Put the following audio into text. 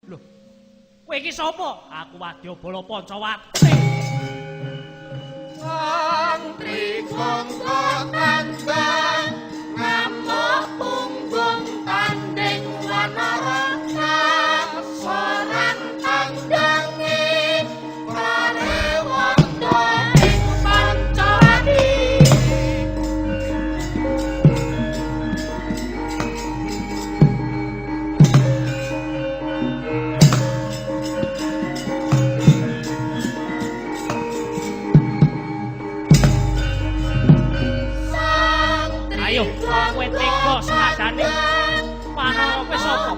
Lho. Kowe iki sapa? Aku Wadyabala Pancawati. Sang Trigangga tandang ngamuk punggung tanding wanara kasoran tanggange prarewanda ing Pancawati. Sang Ayo, kowe tega senadane. Wanara kowe sapa?